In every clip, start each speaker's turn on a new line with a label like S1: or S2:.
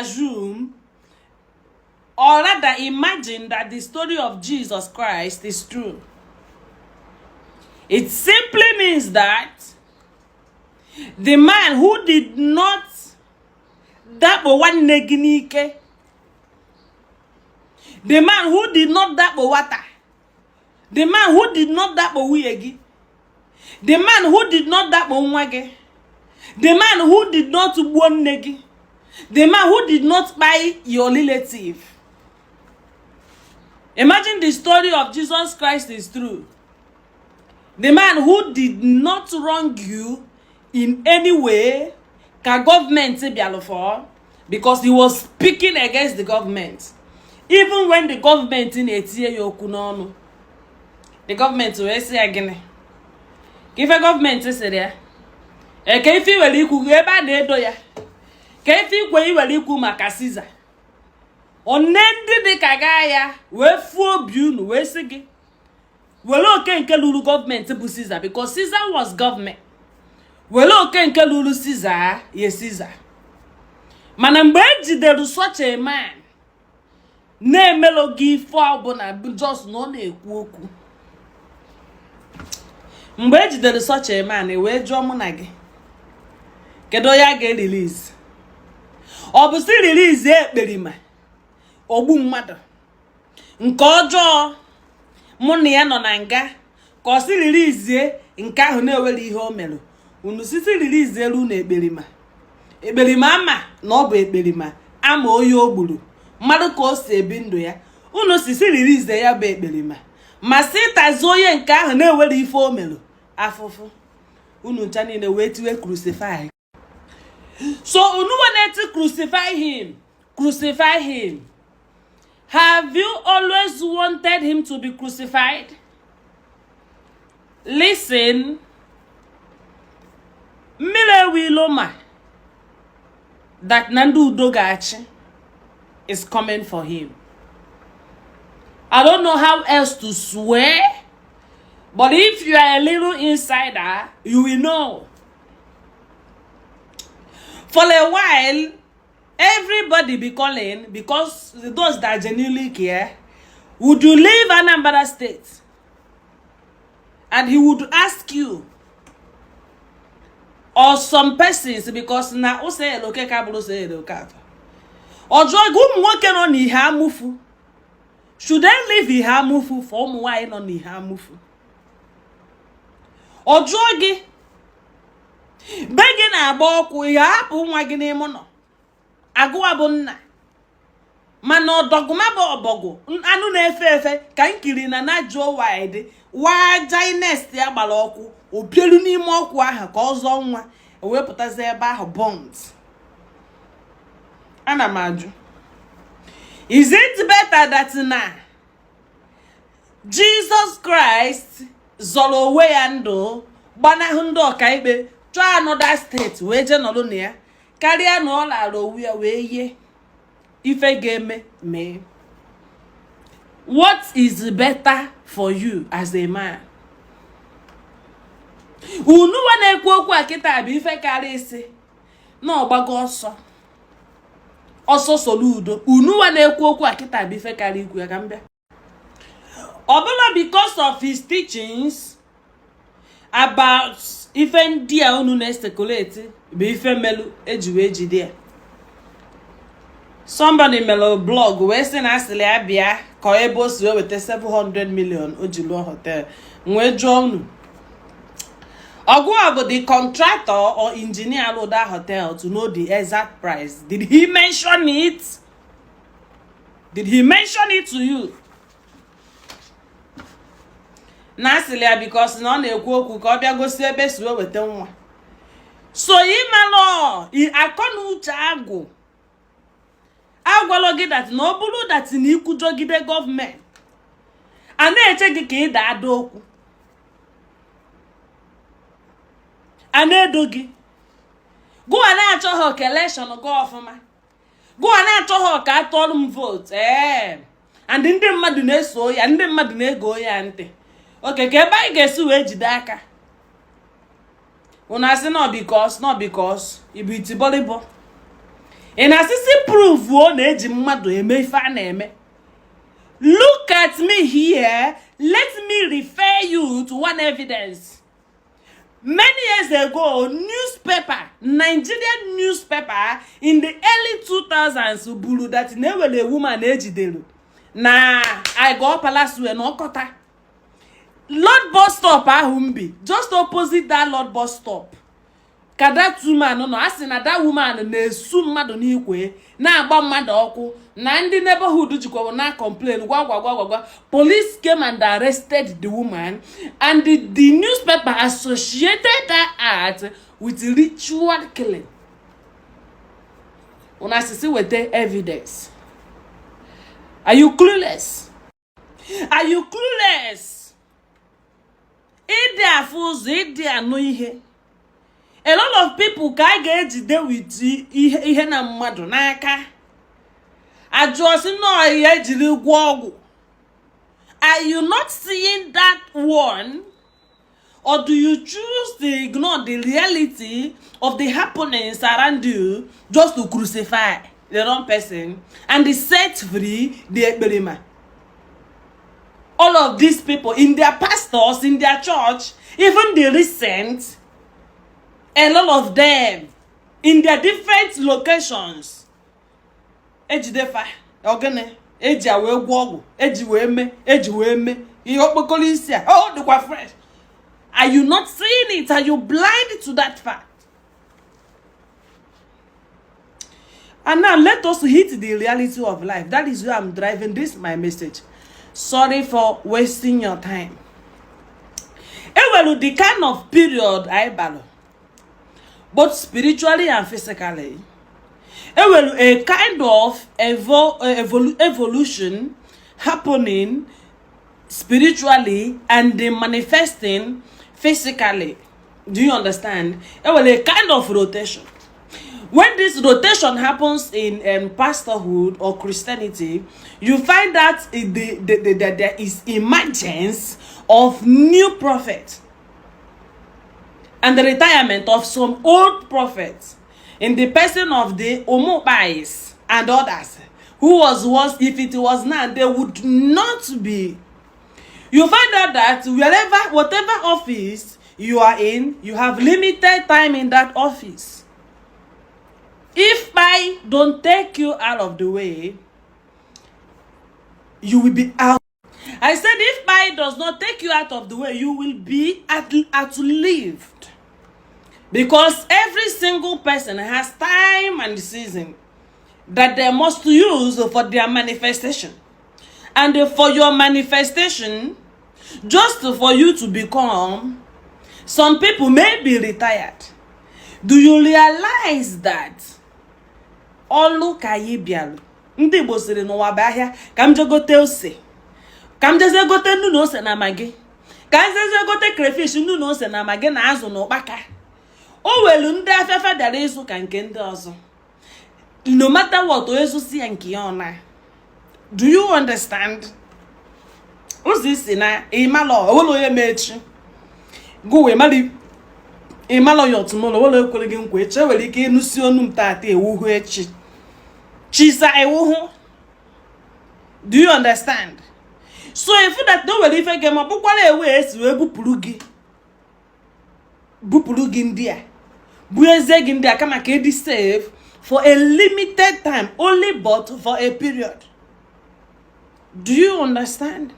S1: Assume, or rather imagine, that the story of Jesus Christ is true. It simply means that the man who did not dakpo nwanne gị n'ike, the man who did not dakpo nwata, the man who did not dakpo nwunye gị, the man who did not dakpo nwa gị, the man who did not gbuo nne gị, the man who did not kpai your relative. Imagine the story of Jesus Christ is true. The man who did not wrong you in any way ka gọọmenti bịalụ for, because he was speaking against the government even when the government na-etinye ya okwu n'ọnụ. The gọọmenti wee sị ya gịnị? Ka ife gọọmenti sịrị ya eke ife iwere ikwu ebe a na-edo ya, ka ife ikwe iwere ikwu maka Caesar one ndị dị ka gaa ya wee fuo obi unu wee sị gị were oke nke luru gọọmenti bụ Caesar, because Caesar was gọọmenti. Were oke nke luru Caesar ye Caesar. Mana mgbe e jidere such a man na-emelụ gị ife ọbụla, just na ọ na-ekwu okwu, mgbe e jidere such a man, wee jụọ mụ na gị, kedu onye a ga-erelease? Ọ bụ si release Ekperima, ogbu mmadụ nke ọjọọ mụ na ya nọ na nga, ka ọ si releasie nke ahụ na-ewere ihe o mere? Unu sisi releasielu unu Ekperima. Ekperima ama na ọ bụ Ekperima, ama onye o gburu, mmadụ ka o si ebi ndụ ya. Unu sisi release ya bụ Ekperima, ma si tazie onye nke ahụ na-ewere ife o mere afụfụ. Unu ncha niile wee tiwe "Crucify". So unu na-eti "Crucify him, crucify him". Have you always wanted him to be crucified? Listen, mmiri ewilo ma that na ndị udo ga-achị is coming for him. I don't know how else to swear, but if you are a little insider, you will know. For a while, everybody be calling, because those that genuinely care, would you leave Anambra State? And he would ask you or some persons, because na ose eloke ka bụrụ ose eloke atọ. Ọ jụọ gị, ụmụ nwoke nọ n'ihe amụfu, should they leave ihe amụfu for ụmụ nwaanyị nọ n'ihe amụfu? Ọ jụọ gị, be gị na-agba ọkụ, ya hapụ nwa gị n'ime ụlọ agụwa bụ nna, mana ọdọgụma bụ ọbọgwụ anụ na-efe efe ka nkiri na na jụọ wide waja nest ya gbara ọkụ, opielu n'ime ọkụ ahụ ka ọ zọọ nwa, ewepụtazi ebe ahụ bond. Ana m ajụ, is it better that na Jesus Christ zọrọ onwe ya ndụ, gbanahụ ndị ọkaikpe, chọọ another state wee jee nọrọ na ya, karịa na ọ lara owu ya wee yie ife ga-eme mee? What is better for you as a man? Unuwa na-ekwu okwu a kịta bụ ife karịa isi na ọgbago ọsọ ọsọ soro udo. Unuwa na-ekwu okwu a kịta bụ ife karịa ikwu ya ka m bịa. Ọ bụla because of his teachings about ife ndị a unu na-especulate bụ ife melu eji wee jide ya. Somebody mere blog wee sị na asịrị ya bịa ka ebe o si wee weta 700 million o ji lụọ hotel. Wee jụọ unu, ọgụ a bụ the contractor or engineer lụ that hotel to know the exact price? Did he mention it? Did he mention it to you na asịrị ya because na ọ na-ekwu okwu ka ọ bịa gosi ebe si wee weta nwa? So ịmalụ akọ na uche agwụ agwalọ gị that na ọ bụrụ that na ikwujọgide gọọmenti a na-eche gị ka ị daa ada okwu a na-edo gị, gụwa na-achọghị ka election gaa ọfụma, gụwa na-achọghị ka a tụọrọ m vote ee, and ndị mmadụ na-eso ya, ndị mmadụ na-ego ya ntị oke ka ebe anyị ga-esi wee jide aka. Unu asị nọ because nọ because ịbụ itibọrịbọ. Ị na-asị sị prove na eji mmadụ eme ife a na-eme. Look at me here. Let me refer you to one evidence. Many years ago, newspaper, Nigerian newspaper, in the early 2000s buru that na enwere a woman ejidere na Ago Palace wee na ọkọta Lord Bus Stop ahụ m bi, just opposite that Lord Bus Stop ka that woman nọ. A sị na that woman na-esu mmadụ n'ikwe, na-agba mmadụ ọkụ, na ndị neighborhood jikwa na complain gwa gwa gwa gwa gwa. Police came and arrested the woman, and the newspaper associated that act with ritual killing. Una sisi weta evidence. Are you clueless? Are you clueless? Ịdị afụ ụzọ, ịdị anụ ihe. A lot of people ka a ga-ejide with ihe ihe na mmadụ n'aka, ajụọ sị nọọ ihe ejiri gwọ ọgwụ. Are you not seeing that one, or do you choose to ignore the reality of the happenings around you just to crucify the wrong person and set free the ekperima? All of these people in their pastors, in their church, even the recent, a lot of them in their different locations, ejidefa ogene eji a wee gwọ ọgwụ, eji wee mee, eji wee mee ihe okpokoro isi a, oh, dịkwa fresh. Are you not seeing it? Are you blind to that fact? And now let us hit the reality of life. That is where I'm driving this my message. Sorry for wasting your time. Enwere the kind of period anyị balụ, both spiritually and physically. Enwere a kind of evolution happening spiritually and the manifesting physically. Do you understand? Enwere a kind of rotation. When this rotation happens in pastorhood or Christianity, you find that there is emergence of new prophets and the retirement of some old prophets in the person of the Omokpais and others who was once, if it was now, they would not be. You find out that wherever, whatever office you are in, you have limited time in that office. If I don't take you out of the way, you will be out. I said, if I does not take you out of the way, you will be outlived. Because every single person has time and season that they must use for their manifestation. And for your manifestation, just for you to become, some people may be retired. Do you realize that? Ọlụ ka anyị bịalụ. Ndị Igbo sịrị n'ụwa bụ ahịa. Ka m jee gote ose, ka m jezie gote nnu na ose na Maggi, ka m jezie gote crayfish, nnu na ose na Maggi na azụ na ụkpaka. O welu ndị afịafa bịara ịzụ ka nke ndị ọzọ. No matter what, o ezusi ya nke ya ọ na. Do you understand? Ụzọ isi na ịmalọ owelu onye ma echi gụwa ịmalọ ya ọtụmụlọ owelu ekwere gị nkwa echi. Enwere ike ịnụsi onu m tata, ewuhu echi chisa ewuhu. Do you understand? So if that na o nwere ife gị ma ọ bụkwara ewe esi wee bupụrụ gị ndị a bụ eze gị ndị a, kama ka ịdị safe for a limited time only, but for a period. Do you understand?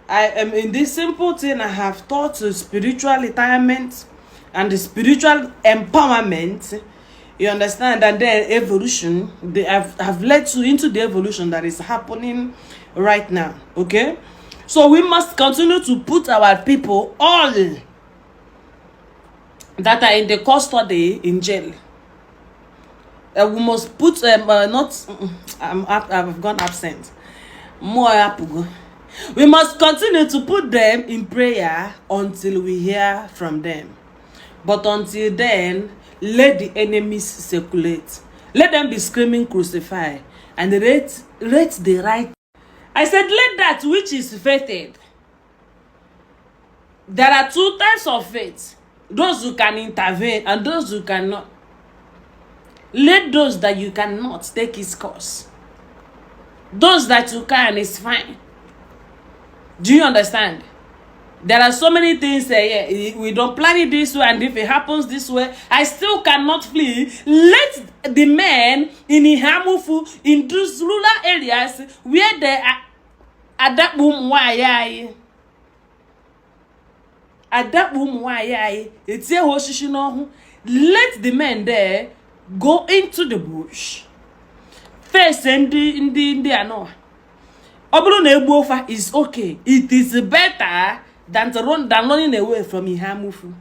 S1: I am in this simple thing I have taught to spiritual retirement and the spiritual empowerment. You understand? And then evolution, they have led to into the evolution that is happening right now. Okay? So we must continue to put our people, all that are in the custody in jail. We must put not I've gone absent. More apugo. We must continue to put them in prayer until we hear from them. But until then, let the enemies circulate. Let them be screaming "crucify" and rate the right. I said, let that which is fated. There are two types of faith: those who can intervene and those who cannot. Let those that you cannot take his course. Those that you can is fine. Do you understand? There are so many things that, yeah, we don't plan it this way, and if it happens this way, I still cannot flee. Let the men in Ihamufu, in those rural areas where they are adakpo ụmụ nwaanyị anyị, adakpo ụmụ nwaanyị anyị, etie ha osisi n'ọhụ. Let the men there go into the bush, face ndị anọ. Ọ bụrụ na egbuo fa is okay. It is better than to run, than running away from Ihamufu.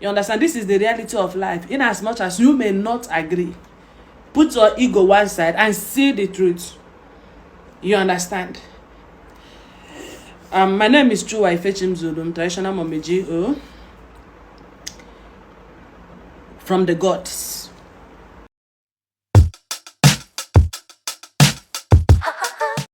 S1: You understand? This is the reality of life. In as much as you may not agree, put your ego one side and see the truth. You understand? My name is Chuwa Ifechimzulum, traditional Mommy G.O. from the gods.